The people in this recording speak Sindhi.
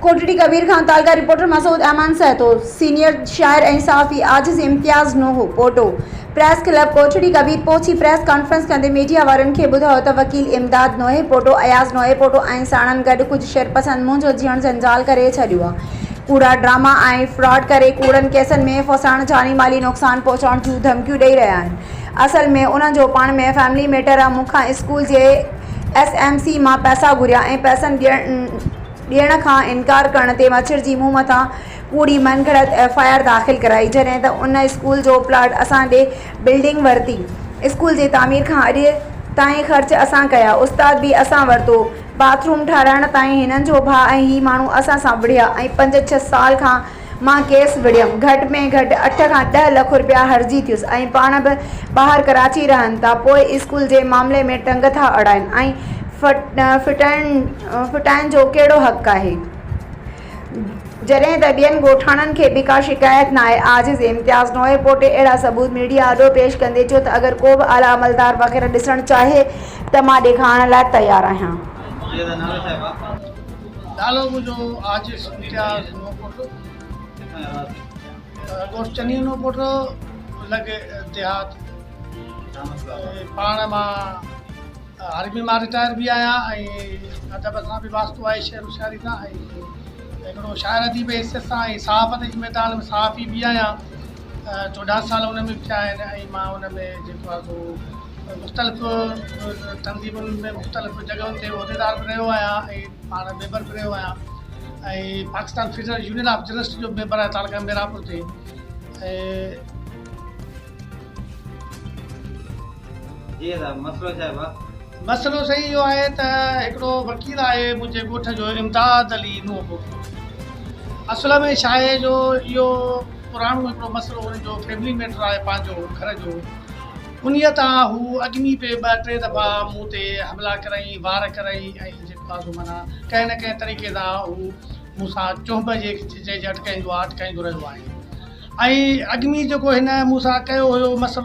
ڪوٽڙي ڪبير کان تعلقه رپورٽر مسعود احمد سهتو، سينيئر شاعر ۽ صحافي عاجز امتياز نوح پوٽو پريس ڪلب ڪوٽڙي ڪبير پهچي پريس ڪانفرنس ڪندي ميڊيا وارن کي ٻڌايو ته وڪيل امداد نوح پوٽو، اياز نوح پوٽو ۽ ساڻن گڏ ڪجهه شرپسند منهنجو جيئڻ جنجال ڪري ڇڏيو آ ڪوڙا ڊراما ۽ فراڊ ڪري ڪوڙن ڪيسن ۾ ڦاسائڻ جاني مالي نقصان پهچائڻ جون ڌمڪيون ڏئي رهيا آهن اصل ۾ انهن جو پاڻ ۾ فيملي ميٽر آ مون کان اسڪول جي ايس ايم سي مان پئسا گهريا ۽ پئسن ڏيڻ کان انڪار ڪرڻ تي مڇرجي مون مٿان ڪوڙي من گهڙت ايف I R داخل ڪرائي جڏهن ته ان اسڪول جو پلاٽ اسان ڏي بلڊنگ ورتي اسڪول جي تعمير کان اڄ تائين خرچ اسان ڪيا استاد به اسان ورتو باٿ روم ٺاهرائڻ تائين هنن جو ڀاء ۽ هي ماڻهو اسان سان وڙهيا ۽ پنج ڇهه سال کان مان ڪيس وڙهيم، گهٽ ۾ گهٽ اٺ کان ڏهه لک رپيا هرجي ٿيس ۽ پاڻ به ٻاهر ڪراچي رهن ٿا، پوء اسڪول جي معاملي ۾ ٽنگ ٿا اڙائين ۽ ڦٽائن جو ڪهڙو حق آهي؟ جڏهن ته ٻين ڳوٺاڻن کي به ڪا شڪايت ناهي. عاجز امتياز نوح پوٽي اهڙا ثبوت ميڊيا آڏو پيش ڪندي چيو ته اگر ڪو به اعليٰ عملدار وغيره ڏسڻ چاهي ته مان ڏيکارڻ لاء تيار آهيان. نالو منهنجو عاجز امتياز نوپوٽو ڳوٺ چنيو نوپوٽو لڳ ديهات پاڻ مان آرمي مان رٽائر به آهيان ۽ ادب سان به واسطو آهي شعر و شاعري سان ۽ هڪڙو شاعر اديب جي حيثيت سان ۽ صحافت جي ميدان ۾ صحافي به آهيان 14 سال ان ۾ به ٿيا آهن ۽ مان ان ۾ جيڪو آهي سو مختلف تنظيمن ۾ مختلف جڳهن تي عهديدار به رهيو آهيان ۽ پاڻ ميمبر به رهيو آهيان ۽ Pakistan federal union of journalist جو ميمبر آهيان تعلقه ميرانپور تي ۽ جي ادا مسئلو ڇا آهي ڀا. مسئلو سائين اهو آهي ته هڪڙو وڪيل آهي منهنجي ڳوٺ جو امداد علي نوح پوٽو اصل ۾ ڇا آهي جو اهو پراڻو هڪڙو مسئلو هن جو فيملي ميٽر آهي پنهنجو گهر جو انهيء تان هو اڳ ۾ پئي ٻه ٽي دفعا مون تي حملا ڪرائين، وار ڪرائين ۽ جيڪو آهي سو معنيٰ ڪنهن نه ڪنهن طريقي سان هو مون سان چهنب جي چئجي اٽڪائيندو آهي، اٽڪائيندو رهيو آهي ۽ اڳ ۾ جيڪو هن مون سان ڪيو هيو مسئلو.